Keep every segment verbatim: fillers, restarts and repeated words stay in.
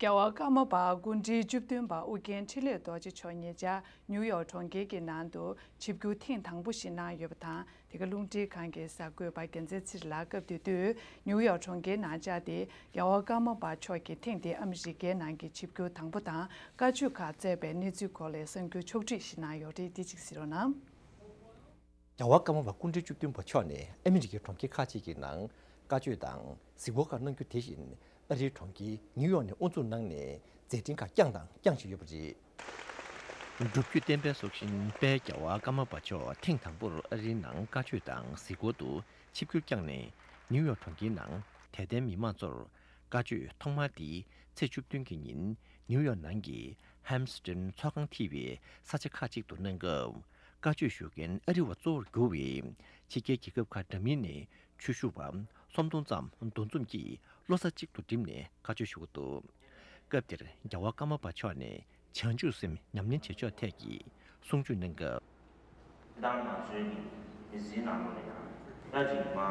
རྒྱལ་བ་ཀརྨ་པ་སྐུ་ཕྲེང་བཅུ་བདུན་པ་ཨུ་རྒྱན་འཕྲིན་ལས་རྡོ་རྗེ་མཆོག་ཉེ་ཆར་ནིའུ་ཡོག་གྲོང་ཁྱེར་གྱི་ནང་དུ་ཆིབས་བསྒྱུར་ཐེངས་དང་པོ་ཞིག་གནང་ཡོད་པ་དང་། དེ་ག་རླུང་འཕྲིན་ཁང་གི་གསར་འགོད་པ་རྒྱལ་མཚན་ཚེ་རིང་ལགས་སྐབས་དེ་དུས་ནིའུ་ཡོག་གྲོང་ཁྱེར་ནང་བཅར་ཏེ། རྒྱལ་བ་ཀརྨ་པ་མཆོག་གིས་ཐེངས་འདིའི་ཨ་མི་རི་ཀའི་ནང་གི་ཆིབས་བསྒྱུར་དང་པོ་དང་བཀའ་ཆོས་ཁག་བསྩལ་བའི་གནས་ཚུལ་སྐོར་ལས་གསར་འགྱུར་ཕྱོགས་བསྒྲིགས་ཤིག་གནང་ཡོད་རེད། འདི་གཅིག་གཟིགས་རོགས་གནང་། རྒྱལ་བ་ཀརྨ་པ་སྐུ་ཕྲེང་བཅུ་བདུན་པ་མཆོག་ནས་ཨ་མི་རི་ཀའི་གྲོང་ཁྱེར་ཁག་ཅིག་གི་ནང་བཀའ་ཆོས་དང་གཟིགས་སྐོར་ཁག་གནང་རྒྱུ་དེ་བཞིན། ཨ་རིའི་གྲོང་ཁྱེར་ནིའུ་ཡོག་ནས་དབུ་འཛུགས་གནང་ནས་མཛད་འཕྲིན་ཁག་བསྐྱངས་དང་བསྐྱང་བཞིན་ཡོད་པ་རེད། སྒྲུབ་བརྒྱུད་བསྟན་པའི་སྲོག་ཤིང་དཔལ་རྒྱལ་བ་ཀརྨ་པ་མཆོག་ཐེངས་དང་པོར་ཨ་རིའི་ནང་བཀའ་ཆོས་དང་གཟིགས་སྐོར་དུ་ཆིབས་བསྒྱུར་བསྐྱངས་ནས་ནིའུ་ཡོག་གྲོང་ཁྱེར་ནང་དད་ལྡན་མི་མང་ཚོར་བཀའ་ཆོས་ཐོག་མ་དེ་ཚེས་བཅུ་བདུན་གྱི་ཉིན་ནིའུ་ཡོག་ནང་གི་ཧེམ་སི་ཊོན་ཚོགས་ཁང་ཐེ་བའི་ས་ཆ་ཁག་ཅིག་ཏུ་གནང་སྐབས། བཀའ་ཆོས་ཞུ་མཁན་ཨ་རི་བ་གཙོ་བོར་གྱུར་བའི་ཕྱི་རྒྱལ་རྒྱལ་ཁབ་ཁག་འདྲ་མིན་ནས་ཆོས་ཞུ་བ་སུམ་སྟོང་ཙམ་འདུ་འཛོམས་ཀྱིས་བློ་རྩེ་གཅིག་ཏུ་བསྒྲིམས་ནས་བཀའ་ཆོས་ཞུ་གི་འདུག་སྐབས་དེར་རྒྱལ་བ་ཀརྨ་པ་མཆོག་ནས་བྱང་ཆུབ་སེམས་ཉམས་ལེན་བྱེད་ཕྱོགས་ཐད་ཀྱི་གསུང་ཆོས་གནང་སྐབས། སྤྱིར་བཏང་ང་ཚོའི་གི་མི་ཚེའི་ནང་ལོགས་ལ་ཡང་སླར་གཅིག་མ་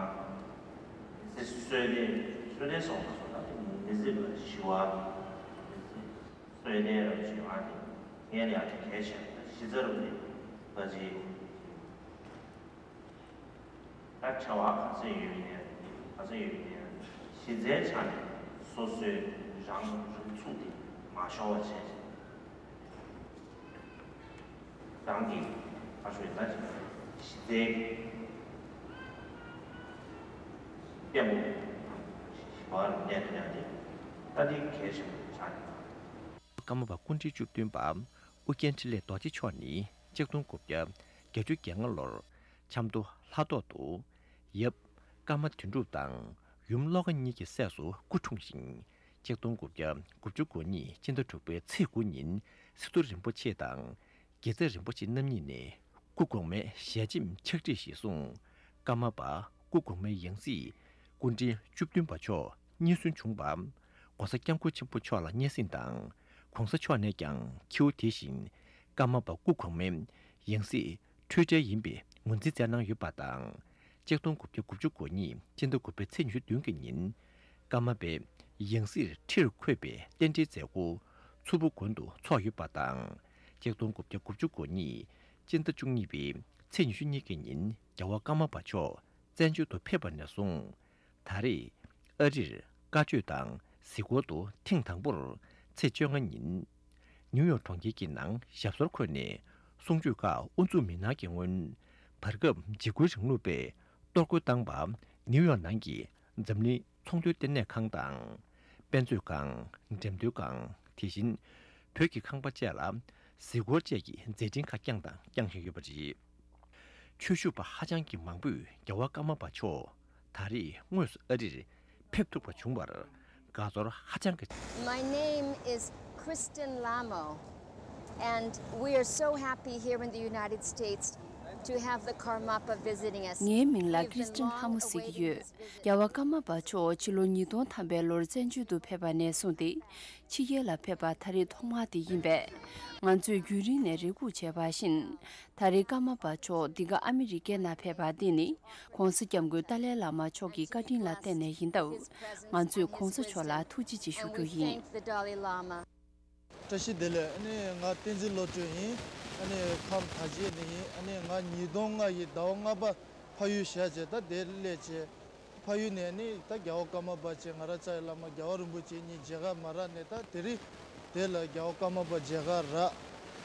མི་ཚེ་གསོལ་སྟོན་གསོལ་སྟོན་སོགས་མ་སོགས་ད་མི་ཚེ་ལ་ཞི་བ། མི་ཚེ་གསོལ་སྟོན་རབ་བྱུང་བ་དེ་ངས་ལ་ཡང་གལ་ཆེ་བ་གཞི་རྩ་རུ་ནས་ང་ཚོའི་ད་བྱ་བ་ག་ཚོད་ཡོད་ནའི་ག་ཚོད་ཡོད་ནའི་གཞི་རྩའི་ཆ་ནས་སོ་སོའི་རང་རང་ཚུགས་དེ་མ་ཤོར་བ་བྱས་ཤིང་། རང་གི་ཁ་ཤོད་ལ་ཞིག་གཞི་རྩའི་བརྟན་པོ་ཞི་བ་ལ་གནས་ཐུབ་ཡ་དེ་ད་དེ་གལ་ཆེན་པོ་ཆགས་ཀྱི་འདུག་ཀརྨ་པ་སྐུ་ཕྲེང་བཅུ་བདུན་པ་ཨུ་རྒྱན་འཕྲིན་ལས་རྡོ་རྗེ་མཆོག་ནི་ཆིག་སྟོང་དགུ་བརྒྱ་བརྒྱད་ཅུ་གྱ་ལྔ་ལོར་ཆབ་མདོ་ལྷ་ཐོག་ཏུ་ཡབ་ཀརྨ་དོན་གྲུབ་དང་ཡུམ་བློ་དགའ་གཉིས་ཀྱི་སྲས་སུ་སྐུ་འཁྲུངས་ཤིང་། ཆིག་སྟོང་དགུ་བརྒྱ་དགུ་བཅུ་གོ་གཉིས་སྤྱི་ཟླ་དྲུག་པའི་ཚེས་དགུ་ཉིན་སི་ཏུ་རིན་པོ་ཆེ་དང་དགེ་རྩེ་རིན་པོ་ཆེ་རྣམ་གཉིས་ནས་སྐུ་གོང་མའི་ཞལ་ཆེམས་ཕྱག་བྲིས་ཤིག་གསུངས། ཀརྨ་པ་སྐུ་གོང་མའི་ཡང་སྲིད་སྐུ་ཕྲེང་བཅུ་བདུན་པ་མཆོག་རྙེད་སོན་བྱུང་བ། ྋགོང་ས་ྋསྐྱབས་མགོན་ཆེན་པོ་མཆོག་ལ་སྙན་སེང་དང་ྋགོང་ས་མཆོག་ནས་ཀྱང་ཁྱེའུ་དེ་བཞིན་ཀརྨ་པ་སྐུ་གོང་མའི་ཡང་སྲིད་འཁྲུལ་བྲལ་ཡིན་པའི་ངོས་འཛིན་མཛད་གནང་ཡོད་པ་དང་། ཆིག་སྟོང་དགུ་བརྒྱ་དགུ་བཅུ་གོ་གཉིས་སྤྱི་ཟླ་དགུ་པའི་ཚེས་ཉི་ཤུ་བདུན་གྱི་ཉིན། ཀརྨ་པའི་ཡང་སྲིད་ཁྲིར་འཁོད་པའི་རྟེན་འབྲེལ་མཛད་སྒོ་མཚུར་ཕུ་དགོན་དུ་ཚོགས་ཡོད་པ་དང་། ཆིག་སྟོང་དགུ་བརྒྱ་དགུ་བཅུ་གོ་གཉིས་སྤྱི་ཟླ་བཅུ་གཉིས་པའི་ཚེས་ཉི་ཤུ་གཉིས་ཀྱི་ཉིན་རྒྱལ་བ་ཀརྨ་པ་མཆོག་བཙན་བྱོལ་དུ་ཕེབས་པ་ནས་བཟུང་། ད་རེས་ཨ་རིར་བཀའ་ཆོས་དང་གཟིགས་སྐོར་དུ་ཐེངས་དང་པོར་ཚེས་བཅོ་ལྔ་ཉིན། ནིའུ་ཡོག་གྲོང་ཁྱེར་གྱི་ནང་ཞབས་སོར་འཁོད་ནས་གསུང་ཆོས་ཁག་དབུ་འཛུགས་མི་གནང་གི་སྔོན། བར་སྐབས་འཇིགས་སྐུལ་རིང་ལུགས་པས་གཏོར་རྒོལ་བཏང་བ་ནིའུ་ཡོག་ནང་གི་འཛམ་གླིང་ཚོང་དོན་ལྟེ་གནས་ཁང་དང་། དཔེ་མཛོད་ཁང་། འགྲེམས་སྟོན་ཁང་། དེ་བཞིན་བོད་ཀྱི་ཁང་པ་བཅས་ལ་གཟིགས་སྐོར་བཅས་ཀྱི་མཛད་འཕྲིན་ཁག་བསྐྱངས་དང་བསྐྱང་བཞིན་ཡོད་པ་རེད། ཆོས་ཞུ་བ་ཧ་ཅང་གི་མང་པོས་རྒྱལ་བ་ཀརྨ་པ་མཆོག་ད་རེས་དངོས་སུ་ཨ་རིར་ཕེབས་ཐུབ་པ་བྱུང་བར་དགའ་ཚོར་ཧ་ཅང་གི། My name is Kristen Lamo, and we are so happy here in the United States to have the Karmapa visiting us. ངའི་མིང་ལ་Kristen Lamo་ཟེར་གྱི་ཡོད། རྒྱལ་བ་ཀརྨ་པ་མཆོག་ཕྱི་ལོ་ཉིས་སྟོང་ཐམ་པའི་ལོར་བཙན་བྱོལ་དུ་ཕེབས་པ་ནས་བཟུང་སྟེ། ཕྱི་རྒྱལ་ལ་ཕེབས་པ་ད་རེས་ཐོག་མ་དེ་ཡིན་པས། ང་ཚོས་རྒྱུན་རིང་ནས་རེ་སྒུག་བྱས་པ་བཞིན། ད་རེས་ཀརྨ་པ་མཆོག་འདི་ག་ཨ་མི་རི་ཀའི་ནང་ཕེབས་པ་འདི་ནི་ྋགོང་ས་ྋསྐྱབས་མགོན་ཏཱ་ལའི་བླ་མ་མཆོག་གི་བཀའ་དྲིན་ལ་བརྟེན་ནས་ཡིན་སྟབས། ང་ཚོས་ྋགོང་ས་མཆོག་ལ་ཐུགས་རྗེ་ཆེ་ཞུ་རྒྱུ་ཡིན། བཀྲ་ཤིས་བདེ་ལེགས། ཨ་ནི་ང་བསྟན་འཛིན་བློ་གྲོས་ཡིན། ཨ་ནི་ཁམས་དར་རྒྱས་ནས་ཡིན། ཨ་ནི་ང་ཉིས་སྟོང་ལྔ་ཡི་ཟླ་བ་ལྔ་པ་ཕ་ཡུལ་བཞག་བྱས་ད་དེར་སླེབས་བྱས། ཕ་ཡུལ་ནས་ནི་ད་རྒྱལ་བ་ཀརྨ་པ་བཅས་ང་རང་རྩ་བའི་བླ་མ་རྒྱལ་བ་རིན་པོ་ཆེ་གཉིས་མཇལ་ཁ་མ་རག་ནས། ད་དེ་རིང་དེ་ལ་རྒྱལ་བ་ཀརྨ་པ་མཇལ་ཁ་རག་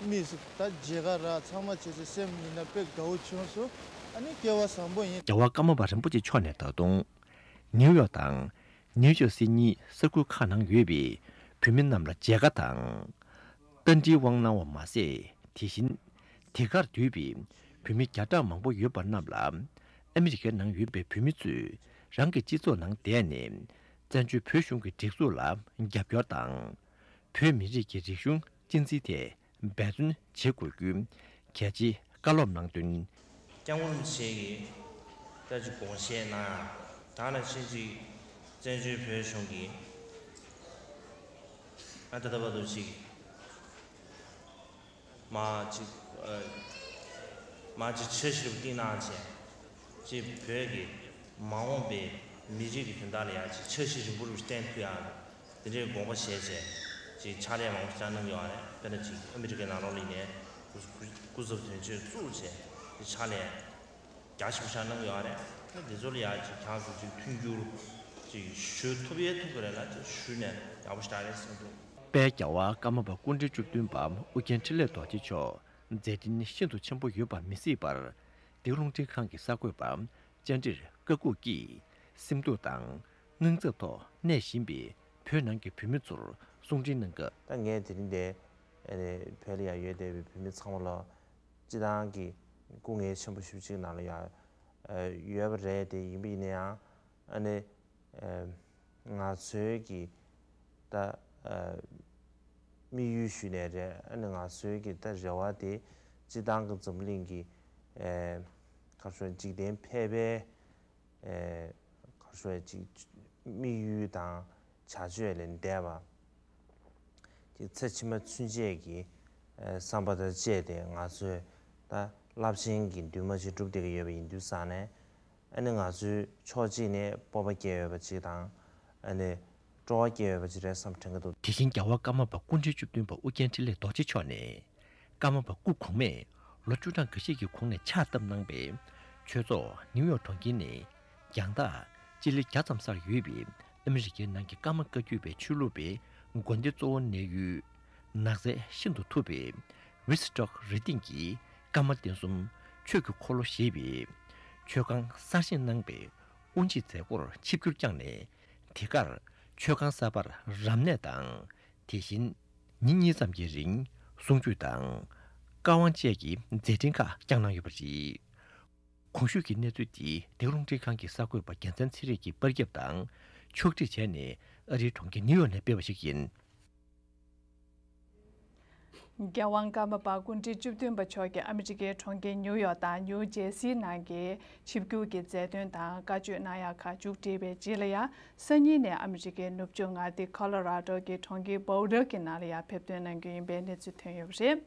མི་སུ་ད་མཇལ་ཁ་རག་ཚང་མ་བྱས་ཚེ་སེམས་ཡིན་ན་དཔེ་དགའ་བོ་བྱུང་སོང་། ཨ་ནི་སྐལ་བ་བཟང་པོ་ཡིན། རྒྱལ་བ་ཀརྨ་པ་རིན་པོ་ཆེ་མཆོག་ནས་ད་དུང་ནིའུ་ཡོག་དང་ནིའུ་ཇར་སི་གཉིས་ས་ཁུལ་ཁག་ནང་ཡོད་པའི་བོད་མི་རྣམས་ལ་མཇལ་ཁ་དང་། རྟ་མགྲིན་དབང་གནང་བ་མ་ཟད། དེ་བཞིན་དེ་གར་འདུས་པའི་བོད་མི་བརྒྱ་ཕྲག་མང་པོ་ཡོད་པ་རྣམས་ལ། ཨ་མི་རི་ཀའི་ནང་ཡོད་པའི་བོད་མི་ཚོས་རང་གི་སྤྱི་ཚོགས་ནང་བསྡད་ནས་བཙན་བྱོལ་བོད་གཞུང་གི་སྒྲིག་འཛུགས་ལ་རྒྱབ་སྐྱོར་དང་། བོད་མི་རིགས་ཀྱི་རིག་གཞུང་གཅེས་འཛིན་ཐད་འབད་བརྩོན་བྱེད་དགོས་རྒྱུའི་གལ་ཆེའི་བཀའ་སློབ་གནང་དོན། སྐྱབས་མགོན་རིན་པོ་ཆེ་གིས་ད་ཅིག་དགོངས་བཞེས་གནང་ཡ། ད་ནང་བཞིན་ཅིག་བཙན་བྱོལ་བོད་གཞུང་གིས་ཨ་ད་ལྟ་བར་དུ་ཅིག་མ་ཅིག་ཨ་མ་ཅིག་འཆར་གཞི་རུ་བཏིང་གནང་བྱས། ཅིག་བོད་ཀྱི་མ་འོངས་པའི་མི་རིགས་ཀྱི་དོན་དག་ལ་ཡང་ཅིག་འཆར་གཞི་རིང་པོ་རུ་བཏིང་ཐུབ་ཡ་དེ་འདྲའི་དགོངས་པ་བཞེས་བྱས། ཅིག་ཕྱག་ལས་མང་པོ་ཞིག་གནང་ཡོད་རེད། དཔེར་ན་ཅིག་ཨ་མི་རི་ཀའི་ནང་ལོགས་ལ་ཡིན་ནའི་སྐུ་སྐུ་སྐུ་ཚབ་དོན་གཅོད་བཙུགས་བྱས་ཅིག་ཕྱག་ལས་རྒྱ་ཆེ་པོ་ཞིག་གནང་ཡོད་རེད། ད་འདི་ཚོ་ལ་ཡང་ཅིག་ཁྱེད་རང་ཚོ་ཅིག་མཐུན་འགྱུར་ཅིག་ཞུ་ཐུབ་ཡས་ཐུབ་ཀྱི་རེད་ན་ཅིག་ཞུས་ནས་ཡག་པོ་ཞིག་རེད་བསམ་འདུག། དཔལ་རྒྱལ་བ་ཀརྨ་པ་སྐུ་ཕྲེང་བཅུ་བདུན་པ་ཨུ་རྒྱན་འཕྲིན་ལས་རྡོ་རྗེ་མཆོག་མཛད་འཕྲིན་ཤིན་ཏུ་ཆེན་པོ་ཡོད་པ་མི་སྲིད་པར། འདི་རླུང་འཕྲིན་ཁང་གི་གསར་འགོད་པ་བཅར་འདྲིར་བཀའ་འགུག་གིས་སེམས་སྡུག་དང་དངངས་འཚབ་ཐོག་གནས་བཞིན་པའི་བོད་ནང་གི་བོད་མི་ཚོར་གསུང་འཕྲིན་གནང་སྐབས། ད་ངས་དེ་རིང་འདིར་ཨ་ནི་བོད་ལ་ཡང་ཡོད་བསྡད་པའི་བོད་མི་ཚང་མ་ལ་སྤྱི་བཏང་གི་སྐུ་ངལ་ཆེན་པོ་ཞེ་པོ་ཅིག་ནང་ལ་ཡང་ཡོད་པ་རེད་དེ། ཡིན་པ་ཡིན་ན་ཡང་ཨ་ནི་ང་ཚོའི་གི་ད་དམིགས་ཡུལ་ཞུས་ནའི་རེད། ཨ་ནི་ང་ཚོའི་གི་ད་རེ་བ་དེ་སྤྱི་བཏང་གི་འཛམ་གླིང་གི་ཁ་ཤོ་འཇིག་རྟེན་ཕལ་པའི་ཁ་ཤོ་ཅིག་དམིགས་ཡུལ་དང་བྱ་སྤྱོད་ལས་འདས་པ། ཅིག་ཚེ་ཕྱི་མ་ཚུན་ཆད་ཀྱི་བསམ་པ་དང་བཅས་ཏེ་ང་ཚོས་ད་རླབས་ཆེན་གྱི་འདུན་མ་ཅིག་སྒྲུབ་བསྡད་ཀྱི་ཡོད་པ་ཡིན་དུས་ཙང་ནས། ཨ་ནི་ང་ཚོའི་ཕྱོགས་གཅིག་ནས་སྤོབས་པ་སྐྱེ་འོས་པ་ཅིག་དང་། ཨ་ནི་སྤྲོ་བ་སྐྱེ་འོས་པ་ཅིག་རེད་བསམ་དྲན་གྱི་འདུག། དེ་བཞིན་རྒྱལ་བ་ཀརྨ་པ་སྐུ་ཕྲེང་བཅུ་བདུན་པ་ཨུ་རྒྱན་འཕྲིན་ལས་རྡོ་རྗེ་མཆོག་ནས། ཀརྨ་པ་སྐུ་གོང་མས་ལོ་བཅུ་གྲངས་འགའ་ཤས་ཀྱི་གོང་ནས་ཕྱག་བཏབ་གནང་བའི་ཆོས་ཚོགས་ནིའུ་ཡོག་གྲོང་ཁྱེར་ནས། རྒྱང་ཐག་སྤྱི་ལེ་བརྒྱ་ཙམ་སར་ཡོད་པའི་ཨ་མི་རི་ཀའི་ནང་གི་ཀརྨ་བཀའ་བརྒྱུད་པའི་ཆོས་ལུགས་པའི་དགོན་སྡེ་གཙོ་བོ་གནས་ཡུལ་ནགས་ཚལ་ཤིན་ཏུ་མཐུག་པའི་ཝིས་ཊོག་རི་སྟེང་གི་ཀརྨ་བསྟན་གསུམ་ཆོས་ཀྱི་འཁོར་ལོ་ཞེས་པའི་མཆོད་ཁང་གསར་བཞེངས་གནང་བའི་དབུ་འབྱེད་མཛད་སྒོར་ཆིབས་བསྒྱུར་བསྐྱངས་ནས། དེ་གར་མཆོད་ཁང་གསར་པར་རབ་གནས་དང་། དེ་བཞིན་ཉིན་གཉིས་ཙམ་གྱི་རིང་གསུང་ཆོས་དང་བཀའ་དབང་བཅས་ཀྱི་མཛད་འཕྲིན་ཁག་བསྐྱངས་གནང་ཡོད་པ་རེད། གོང་ཞུས་ཀྱི་གནས་ཚུལ་འདི་འདི་རླུང་འཕྲིན་ཁང་གི་གསར་འགོད་པ་རྒྱལ་མཚན་ཚེ་རིང་གིས་པར་བརྒྱབ་དང་ཕྱོགས་སྒྲིག་བྱས་ནས་ཨ་རིའི་གྲོང་ཁྱེར་ནིའུ་ཡོག་ནས་སྤེལ་བ་ཞིག་ཡིན། རྒྱལ་དབང་ཀརྨ་པ་སྐུ་ཕྲེང་བཅུ་བདུན་པ་མཆོག་གིས་ཨ་མི་རི་ཀའི་གྲོང་ཁྱེར་ནིའུ་ཡོག་དང་ནིའུ་ཇེ་སིའི་ནང་གི་ཆིབས་བསྒྱུར་གྱི་མཛད་དོན་དང་བཀའ་ཆོས་གནང་ཡག་ཁག་མཇུག་བསྒྲིལ་བའི་རྗེས་ལ་ཡང་སང་ཉིན་ནས་ཨ་མི་རི་ཀའི་ནུབ་ཕྱོགས་མངའ་སྡེ་ཁོ་ལོ་ར་ཌོ་གི་གྲོང་ཁྱེར་བྷོ་ལྡར་གྱི་ནང་ལ་ཡང་ཕེབས་ཐོན་གནང་རྒྱུ་ཡིན་པའི་གནས་ཚུལ་ཐོན་ཡོད་པ་རེད།